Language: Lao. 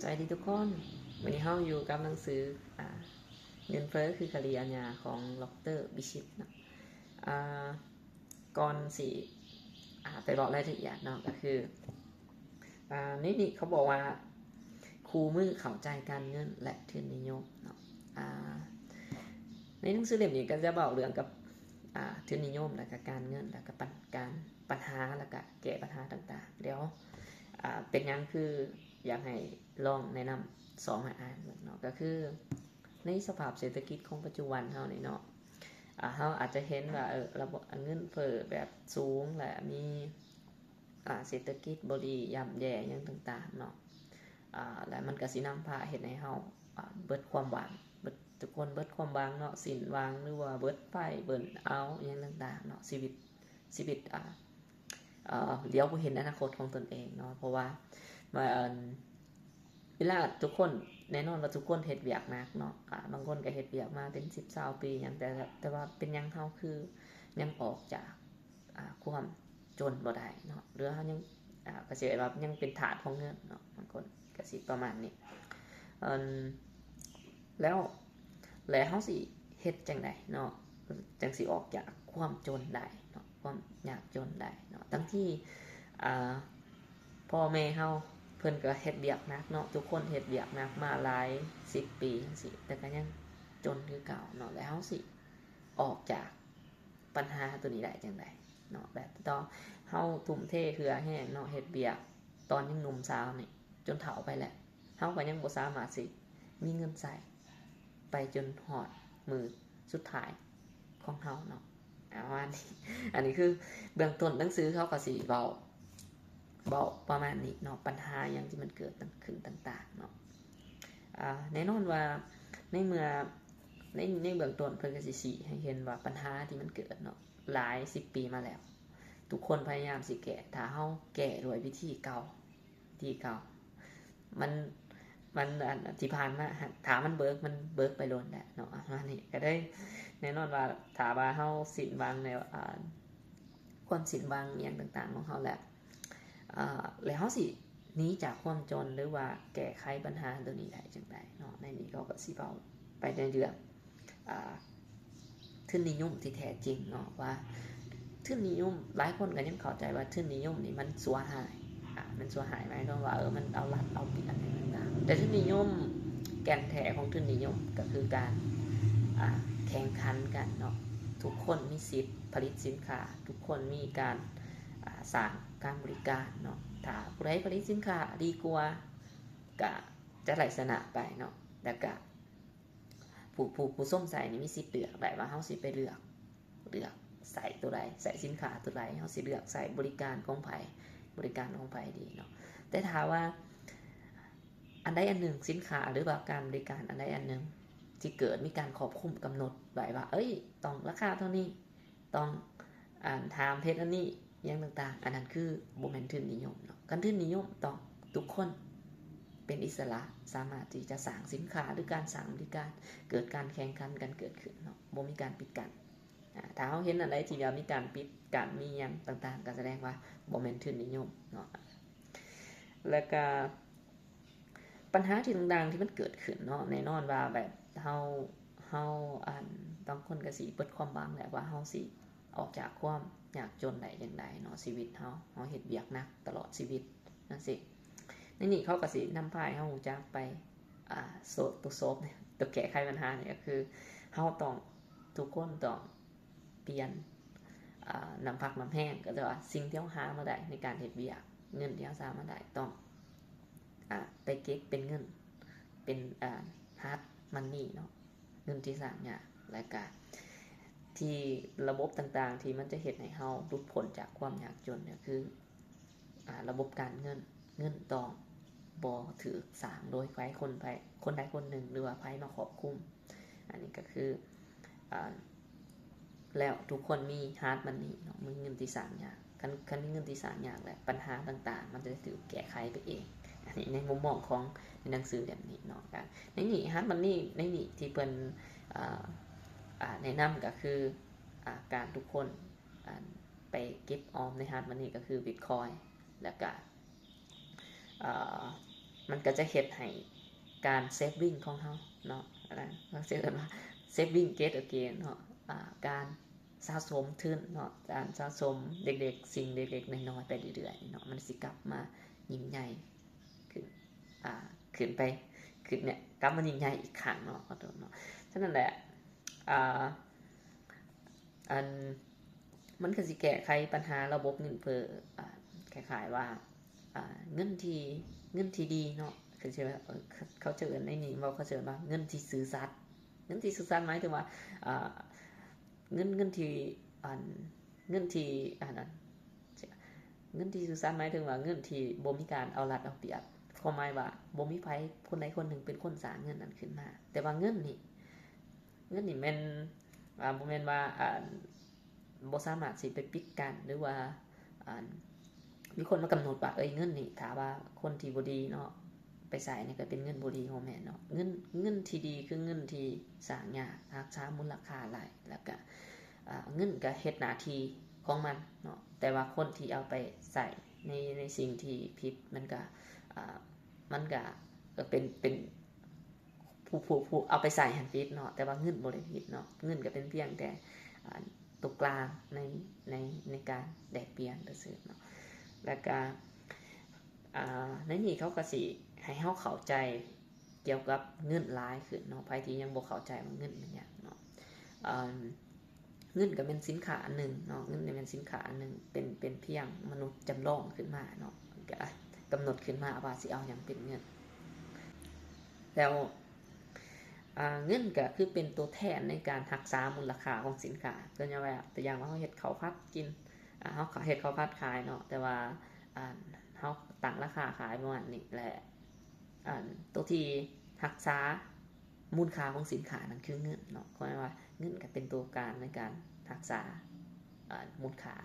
ສະບາຍດີທຸກຄົນ, ມື້ນີ້ເຮົາຢູ່ກັບໜັງສື ອາ ເງິນເຟີ້ຄືຄະດີອາຍາ ຂອງ ດຣ. ວິຊິດ ເນາະ. ອາ ກ່ອນຊິ ອາ ໄປເວົ້າລາຍລະອຽດເນາະ ກໍຄື ອາ ໃນນີ້ເຂົາບອກວ່າ ຄູ່ມືເຂົ້າໃຈການເງິນ ແລະ ທຶນນິຍົມເນາະ. ອາ ໃນໜັງສືເຫຼັ້ມນີ້ກໍຈະເວົ້າເລື່ອງກັບ ອາ ທຶນນິຍົມ ແລະ ກະການເງິນ ແລະ ກະປັນ ການ ປັນຫາ ແລະ ກະແກ້ບັນຫາຕ່າງໆ. ດຽວ ອາ ເປັນຫຍັງຄືຢາກໃຫ້ລອງແນະນຳສອງມາອ່ານເບິ່ງເນາະ ກໍຄືໃນສະພາບເສດຖະກິດຂອງປັດຈຸບັນເຮົານີ້ເນາະ ອາ ເຮົາອາດຈະເຫັນວ່າ ເອີ ລະບົບເງິນເຟີ້ແບບສູງ ແລະ ມີ ອາ ເສດຖະກິດບໍ່ດີ ຍ່ຳແຍ່ຫຍັງຕ່າງໆເນາະ ອາ ແລະ ມັນກະຊິນຳພາເຮັດໃຫ້ເຮົາ ອາ ເບິດຄວາມຫວັງ ເບິດ ທຸກຄົນເບິດຄວາມຫວັງເນາະ ສິ້ນຫວັງ ຫຼືວ່າເບິດໄຟ ເບີນເອົາ ອີ່ຫຍັງຕ່າງໆເນາະ ຊີວິດ ຊີວິດ ອາ ເອີ ຫຼຽວບໍ່ເຫັນອະນາຄົດຂອງຕົນເອງເນາະ ເພາະວ່າ ວ່າ ອັນ ເວລາທຸກຄົນ ແນ່ນອນວ່າທຸກຄົນເຮັດວຽກໜັກເນາະ ອາ ບາງຄົນກໍເຮັດວຽກມາເປັນສິບຊາວປີຫຍັງ ແຕ່ ແຕ່ວ່າເປັນຫຍັງເຮົາຄືຍັງອອກຈາກ ອາ ຄວາມຈົນບໍ່ໄດ້ເນາະ ຫຼືເຮົາຍັງ ອາ ກໍຊິເອີ້ນວ່າຍັງເປັນທາດຂອງເງິນເນາະ ບາງຄົນກໍຊິປະມານນີ້ ເອີ ແລ້ວ ແລ້ວເຮົາຊິເຮັດຈັ່ງໃດເນາະ ຈັ່ງຊິອອກຈາກຄວາມຈົນໄດ້ເນາະ ຄວາມຍາກຈົນໄດ້ເນາະ ທັງທີ່ ອາ ພໍ່ແມ່ເຮົາເພິ່ນກໍເຮັດວຽກໜັກເນາະ ທຸກຄົນເຮັດວຽກໜັກມາຫຼາຍສິບປີຈັ່ງຊີ້ ແຕ່ກໍຍັງຈົນຄືເກົ່າເນາະ ແລ້ວເຮົາຊິອອກຈາກ ບັນຫາໂຕນີ້ໄດ້ຈັ່ງໃດເນາະ ແບບຕໍ່ເຮົາທຸ່ມເທເຫື່ອແຮງເນາະ ເຮັດວຽກຕອນຍັງໜຸ່ມສາວນີ້ ຈົນເຖົ້າໄປແລ້ວ ເຮົາກໍຍັງບໍ່ສາມາດຊິມີເງິນໃຊ້ໄປຈົນຮອດມື້ສຸດທ້າຍຂອງເຮົາເນາະ ປະມານນີ້ ອັນນີ້ຄືເບື້ອງຕົ້ນໜັງສືເຂົາກໍຊິເວົ້າ ເວົ້າປະມານນີ້ເນາະ ບັນຫາຫຍັງທີ່ມັນເກີດຂຶ້ນຕ່າງໆເນາະ ອາ ແນ່ນອນວ່າໃນເມື່ອ ໃນ ໃນເບື້ອງຕົ້ນເພິ່ນກໍຊິຊີ້ໃຫ້ເຫັນວ່າບັນຫາທີ່ມັນເກີດເນາະ ຫຼາຍສິບປີມາແລ້ວ ທຸກຄົນພະຍາຍາມຊິແກ້ ຖ້າເຮົາແກ້ດ້ວຍວິທີເກົ່າ ວິທີເກົ່າ ມັນ ມັນ ອັນ ທີ່ຜ່ານມາ ຖ້າມັນເບີກ ມັນເບີກໄປໂລນແຫຼະເນາະ ປະມານນີ້ ກໍເລີຍ ແນ່ນອນວ່າຖ້າວ່າເຮົາສິ້ນຫວັງໃນ ອາ ຄວາມສິ້ນຫວັງອີ່ຫຍັງຕ່າງໆຂອງເຮົາແລ້ວ ອາ ແລ້ວເຮົາຊິໜີຈາກຄວາມຈົນ ຫຼືວ່າແກ້ໄຂບັນຫາໂຕນີ້ໄດ້ຈັ່ງໃດເນາະ ໃນນີ້ເຂົາກໍຊິເວົ້າໄປໃນເລື່ອງ ອາ ທຶນນິຍົມທີ່ແທ້ຈິງເນາະ ວ່າທຶນນິຍົມ ຫຼາຍຄົນກໍຍັງເຂົ້າໃຈວ່າທຶນນິຍົມນີ້ມັນຊົ່ວຮ້າຍ ອາ ມັນຊົ່ວຮ້າຍ ໝາຍຄວາມວ່າ ເອີ ມັນເອົາລັດເອົາປຽບຫຍັງຕ່າງໆ ແຕ່ທຶນນິຍົມ ແກ່ນແທ້ຂອງທຶນນິຍົມກໍຄືການ ອາ ແຂ່ງຂັນກັນເນາະ ທຸກຄົນມີສິດຜະລິດສິນຄ້າ ທຸກຄົນມີການ ອາ ສ້າງການບໍລິການເນາະ ຖ້າຜູ້ໃດຜະລິດສິນຄ້າດີກວ່າ ກະຈະໄດ້ຊະນະໄປເນາະ ແລ້ວກະ ຜູ້ ຜູ້ ຜູ້ຊົມໃຊ້ນີ້ມີສິດເລືອກໄດ້ວ່າເຮົາຊິໄປເລືອກ ເລືອກໃຊ້ໂຕໃດ ໃຊ້ສິນຄ້າໂຕໃດ ເຮົາຊິເລືອກໃຊ້ບໍລິການຂອງໃຜ ບໍລິການຂອງໃຜດີເນາະ ແຕ່ຖ້າວ່າອັນໃດອັນໜຶ່ງ ສິນຄ້າ ຫຼືວ່າການບໍລິການອັນໃດອັນໜຶ່ງ ທີ່ເກີດມີການຄວບຄຸມກຳນົດໄວ້ວ່າ ເອີຍ ຕ້ອງລາຄາເທົ່ານີ້ ຕ້ອງ ອາ ຫ້າມເຮັດອັນນີ້ ຫຍັງຕ່າງໆ ອັນນັ້ນຄືບໍ່ແມ່ນທຶນນິຍົມເນາະ ຄັນທຶນນິຍົມຕ້ອງທຸກຄົນເປັນອິດສະຫຼະ ສາມາດທີ່ຈະສ້າງສິນຄ້າ ຫຼືການສ້າງບໍລິການ ເກີດການແຂ່ງຂັນກັນເກີດຂຶ້ນເນາະ ບໍ່ມີການປິດກັ້ນ ອາ ຖ້າເຮົາເຫັນອັນໃດທີ່ວ່າມີການປິດກັ້ນ ມີຫຍັງຕ່າງໆ ກໍສະແດງວ່າບໍ່ແມ່ນທຶນນິຍົມເນາະ ແລ້ວກະ ບັນຫາທີ່ຕ່າງໆທີ່ມັນເກີດຂຶ້ນເນາະ ແນ່ນອນວ່າແບບເຮົາ ເຮົາ ອັນ ບາງຄົນກໍຊິເບິດຄວາມຫວັງແຫຼະວ່າເຮົາຊິອອກຈາກຄວາມຍາກຈົນໄດ້ຈັ່ງໃດເນາະ ຊີວິດເຮົາ ເຮົາເຮັດວຽກໜັກຕະຫຼອດຊີວິດຈັ່ງຊີ້ ໃນນີ້ເຂົາກໍຊິນຳພາໃຫ້ເຮົາຮູ້ຈັກໄປ ອາ ໂຊ ໂຕໂຊບ ໂຕແກ້ໄຂບັນຫານີ້ກໍຄື ເຮົາຕ້ອງ ທຸກຄົນຕ້ອງປ່ຽນ ອາ ນ້ຳພັກນ້ຳແຮງ ກໍແປວ່າສິ່ງທີ່ເຮົາຫາມາໄດ້ໃນການເຮັດວຽກ ເງິນທີ່ເຮົາສາມາດໄດ້ຕ້ອງ ອາ ໄປເກັບເປັນເງິນ ເປັນ ອາ ຮາດມັນນີເນາະ ເງິນທີ່ສ້າງຍາກ ແລະກະທີ່ລະບົບຕ່າງໆທີ່ມັນຈະເຮັດໃຫ້ເຮົາຫຼຸດພົ້ນຈາກຄວາມຍາກຈົນ ກໍຄື ອາ ລະບົບການເງິນ ເງິນຕ້ອງບໍ່ຖືກສ້າງໂດຍໃຜຄົນໃຜ ຄົນໃດຄົນໜຶ່ງ ຫຼືວ່າໃຜມາຄວບຄຸມ ອັນນີ້ກໍຄື ອາ ແລ້ວທຸກຄົນມີຮາດມັນນີເນາະ ມີເງິນທີ່ສ້າງຍາກ ຄັນ ຄັນມີເງິນທີ່ສ້າງຍາກແລ້ວ ບັນຫາຕ່າງໆມັນຈະຖືກແກ້ໄຂໄປເອງ ອັນນີ້ໃນມຸມມອງຂອງໃນໜັງສືເຫຼັ້ມນີ້ເນາະ ໃນນີ້ຮາດມັນນີ ໃນນີ້ທີ່ເພິ່ນ ອາ ອາ ແນະນຳກໍຄື ອາ ການທຸກຄົນ ອັນ ໄປເກັບອອມໃນຮາດມັນນີກໍຄືບິດຄອຍ ແລ້ວກະ ເອີ ມັນກໍຈະເຮັດໃຫ້ການ saving ຂອງເຮົາເນາະ ເຂົາເອີ້ນວ່າ saving get again ເນາະ ອາ ການສະສົມທຶນເນາະ ການສະສົມເລັກໆ ສິ່ງເລັກໆນ້ອຍໆໄປເລື້ອຍໆເນາະ ມັນຊິກັບມາຍິ່ງໃຫຍ່ຂຶ້ນ ອາ ຂຶ້ນໄປ ຂຶ້ນເນຍ ກັບມາຍິ່ງໃຫຍ່ອີກຄັ້ງເນາະ ເນາະ. ສະນັ້ນແຫຼະ ອາ ອັນ ມັນກໍຊິແກ້ໄຂບັນຫາລະບົບເງິນເຟີ້ ອາ ຄ້າຍໆວ່າ ອາ ເງິນທີ່ ເງິນທີ່ດີເນາະ ເຂົາເຈົ້າ ເຂົາເຈົ້າເອີ້ນໃນນີ້ເວົ້າ ເຂົາເຈົ້າເອີ້ນວ່າເງິນທີ່ຊື່ສັດ. ເງິນທີ່ຊື່ສັດໝາຍເຖິງວ່າ ອາ ເງິນ ເງິນທີ່ ອັນ ເງິນທີ່ ອັນນັ້ນ ເງິນທີ່ຊື່ສັດໝາຍເຖິງວ່າເງິນທີ່ບໍ່ມີການເອົາລັດເອົາປຽບ ຄວາມໝາຍວ່າບໍ່ມີໃຜຄົນໃດຄົນໜຶ່ງເປັນຄົນສ້າງເງິນນັ້ນຂຶ້ນມາ ແຕ່ວ່າເງິນນີ້ ເງິນນີ້ແມ່ນ ອາ ບໍ່ແມ່ນວ່າ ອັນ ບໍ່ສາມາດຊິໄປປິດກັ້ນ ຫຼືວ່າ ອັນ ມີຄົນມາກຳນົດວ່າ ເອີຍ ເງິນນີ້ ຖ້າວ່າຄົນທີ່ບໍ່ດີເນາະ ໄປໃຊ້ນີ້ກໍເປັນເງິນບໍ່ດີ ບໍ່ແມ່ນເນາະ. ເງິນ ເງິນທີ່ດີຄືເງິນທີ່ສ້າງຍາກ ຮັກສາມູນລະຄ່າໄດ້ ແລ້ວກະ ອາ ເງິນກໍເຮັດໜ້າທີ່ຂອງມັນເນາະ ແຕ່ວ່າຄົນທີ່ເອົາໄປໃຊ້ໃນ ໃນສິ່ງທີ່ຜິດ ມັນກະ ອາ ມັນກະ ກໍເປັນ ເປັນ ຜູ້ ຜູ້ ຜູ້ເອົາໄປໃຊ້ຫັ້ນຜິດເນາະ ແຕ່ວ່າເງິນບໍ່ໄດ້ຜິດເນາະ ເງິນກໍເປັນພຽງແຕ່ ອາ ຕົວກາງໃນ ໃນ ໃນການແລກປ່ຽນຊື່ໆເນາະ. ແລ້ວກະ ອາ ໃນນີ້ເຂົາກໍຊິໃຫ້ເຮົາເຂົ້າໃຈກ່ຽວກັບເງິນຫຼາຍຂຶ້ນເນາະ ໃຜທີ່ຍັງບໍ່ເຂົ້າໃຈວ່າເງິນແມ່ນຫຍັງເນາະ ອາ ເງິນກໍແມ່ນສິນຄ້າອັນໜຶ່ງເນາະ ເງິນນີ້ແມ່ນສິນຄ້າອັນໜຶ່ງ ເປັນ ເປັນພຽງມະນຸດຈຳລອງຂຶ້ນມາເນາະ ກໍກຳນົດຂຶ້ນມາວ່າຊິເອົາຫຍັງເປັນເງິນ ແລ້ວ ອາ ເງິນກໍຄືເປັນຕົວແທນໃນການຮັກສາມູນລະຄ່າຂອງສິນຄ້າ ຕົວຢ່າງວ່າ ຕົວຢ່າງວ່າເຮົາເຮັດເຂົ້າຜັດກິນ ອາ ເຮົາເຮັດເຂົ້າຜັດຂາຍເນາະ ແຕ່ວ່າ ອາ ເຮົາຕັ້ງລາຄາຂາຍປະມານນີ້ ແລະ ອັນ ຕົວທີ່ຮັກສາມູນຄ່າຂອງສິນຄ້ານັ້ນຄືເງິນເນາະ ເພາະວ່າເງິນກໍເປັນຕົວກາງໃນການຮັກສາ ອາ ມູນຄ່າ